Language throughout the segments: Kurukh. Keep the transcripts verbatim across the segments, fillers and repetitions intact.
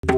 तो ई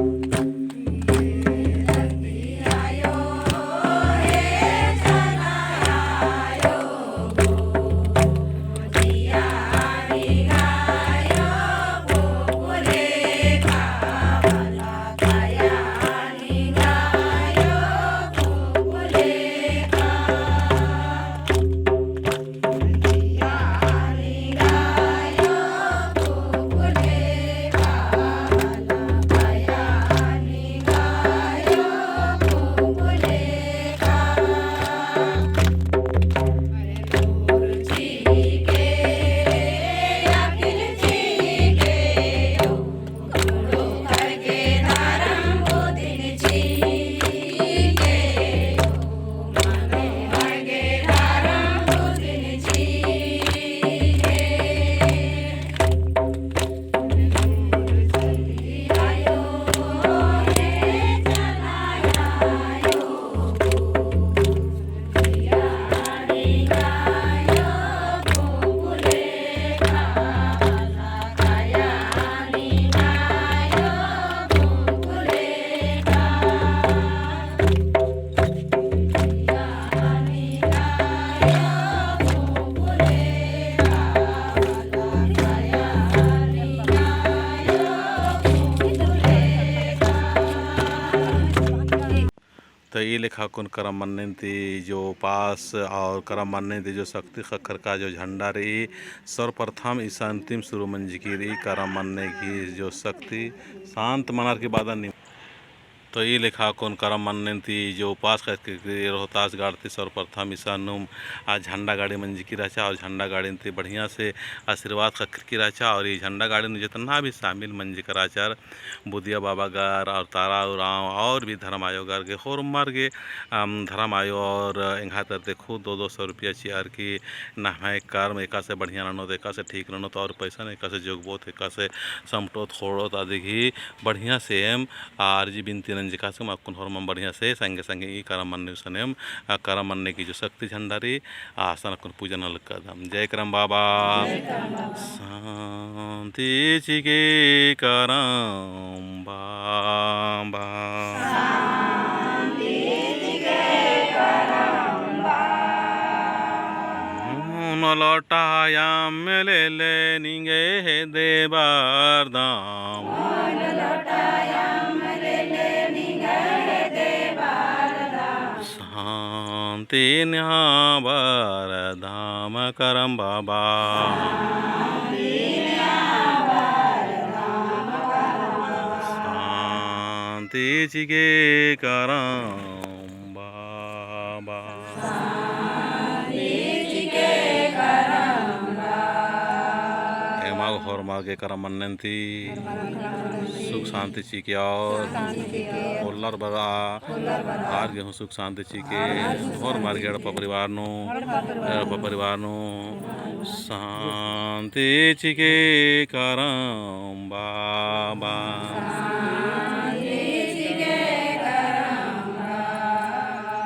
लेखा कुन करम मन्नेन ती जो उपास और करम मन्नेन ती जो शक्ति ख़क्खरका जो झंडा रई, सर्वप्रथम ईसा अंतिम शुरू मंजकी रई करम मन्ने की जो शक्ति शांत मनर की बादन नी। तो ई लेखा कुन करम मन्नेन ती जो उपास ख़क्खरकी रई रोहतास गढ़ ती सर्वप्रथम ईसा नुम आ झंडा गाड़ी मंजकी रहचा और झंडा गाड़ीन ती बढ़िया से आशीर्वाद ख़क्खरकी रहचा और ई झंडा गाड़ी नू जितना भी शामिल मंजका रहचर बुधिया बाबा गर और तारा उराँव और भी धर्म आयो गर गे होरमर गे, अम, धर्म आयो और एंग्है तरती खुद दो दो सौ रुपया चिअर की नम्है कर्म एकासे बढ़िया ननोत, एकासे ठीक ननोत और पैसा न एकासे जोगबोत, एकासे समटोत, खोड़ोत अदिगही बढ़िया से एम अर्जी बिनती नंजका से अक्कुन होरमम बढ़िया से संगे संगे ई करम मन्ने गुसन एम, आ, करम मन्ने की जो शक्ति झंडा रई, आ, असन अक्कुन पूजा नना लगदम। जय करम बाबा। जय करम बाबा। शांति चिके करम बाबा। शांति चिके करम बाबा। नू लोटा अम्म लेले निंग्है हेद्दे बरदम। नू लोटा अम्म लेले निंग्है हेद्दे बरदम। शांति नेहा बरदम करम बाबा। शांति चिके करम बाबा। एमा गे होरमर गे करम मन्नेन ती सुख शांति चिके और होल्लर बरआ आर गे हूँ सुख शांति चिके, होरमर गे एड़पा परिवार नू, एड़पा परिवार नू शांति चिके करम बाबा।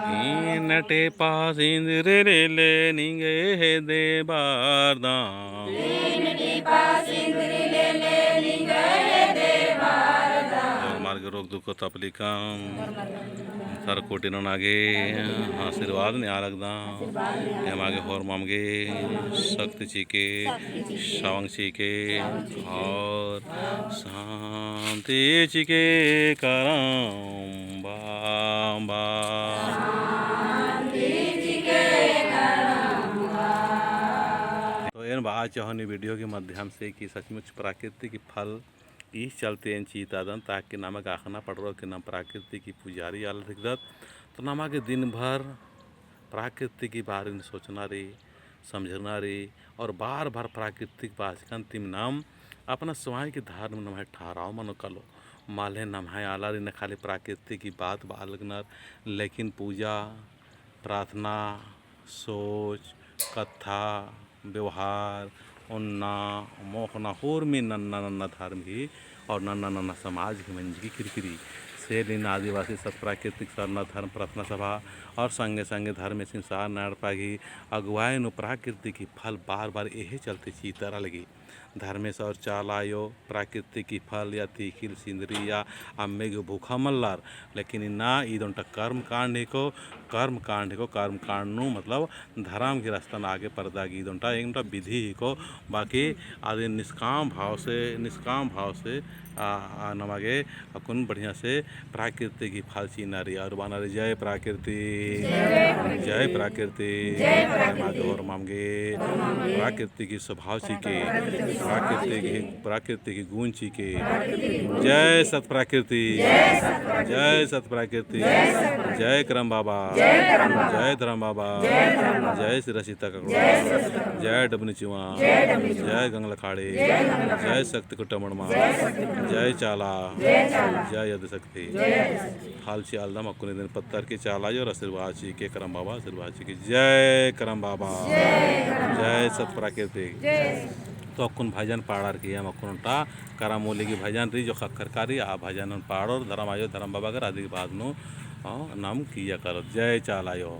तीन टिपा सिंदरी लेले निंग्है हेद्दे बरदम। तीन टिपा सिंदरी लेले निंग्है हेद्दे बरदम। होरमर गे रोग दुख तकलीफन सरकोटी नना गे आशीर्वाद नेआ लगदम। एमा गे होरमम गे शक्ति चिके, सवंग चिके और शांति चिके करम बाबा। तो एन बआ चाहोन ई video के माध्यम से कि सचमुच प्राकृतिक फल ई चलते एन चितादन, ताकि नमा गे अख़ना पड़रओ कि नाम प्राकृतिक की पुजारी आलर हिकदत। तो नमा गे दिन भर प्राकृतिक की बारे में सोचना रई, समझना रई, और बार बार प्राकृतिक बाचकन तिम नाम अपना स्वयं की धर्म नम्है ठहराव मनो कालो। मल्ले नम्है आलर इन्ना खाली प्राकृतिक की बात बआ लगनर, लेकिन पूजा, प्रार्थना, सोच, कत्था, व्यवहार, ओन्ना, मोख़ना, होरमी नन्ना नन्ना धर्म ही और नन्ना नन्ना समाज ही मंजकी किरकिरी। तेलिन आदिवासी सत प्राकृतिक सरना धर्म प्रार्थना सभा और संगे संगे धर्मेसिन सरना एड़पा गही अगुवाई नू प्राकृतिक ही फल बार बार एहे चलते चितारआ लगी। धर्मेस और चाला आयो प्राकृतिक ही फल या तीखिल सिंदरी या अम्मे गही भूखा मल्लर, लेकिन इन्ना ईद ओन्टा कर्म कांड हिको, कर्म कांड हिको, कर्म कांड नू मतलब धरम गही रस्ता नू आगे परदा गही ईद ओन्टा एक ओन्टा विधि हिको। बाकी आदि निष्काम भाव से, निष्काम भाव से आ, आ, नमा गे अक्कुन बढ़िया से प्राकृतिक ही फल चिअना रई और बअना रई। जय प्राकृतिक, जय प्राकृतिक। नमा गे होरमाम गे प्राकृतिक ही स्वभाव चिके, प्राकृतिक ही, प्राकृतिक ही गुण चिके। जय सत प्राकृतिक, जय सत प्राकृतिक, जय करम बाबा, जय धरम बाबा, जय सिरा सीता ककड़ो, जय डबनी चिवा, जय गंगला खाड़ी, जय शक्ति कुट्टा मड़मा, जय चाला, जय आदिशक्ति। फल चिआलदम अक्कुन इदिन पत्तर की चाला आयो और आशीर्वाद चिके करम बाबा, आशीर्वाद चिके। जय करम बाबा, जय सत प्राकृतिक। तो अक्कुन भजन पाड़र की हम अक्कुन ओन्टा करम ओली गही भजन रई जो ख़क्खरका रई, आ भजन पाड़ोर धरम आयो धरम बाबा गर आदि बाद नू, हाँ, नाम किया करो। जय चाला आयो।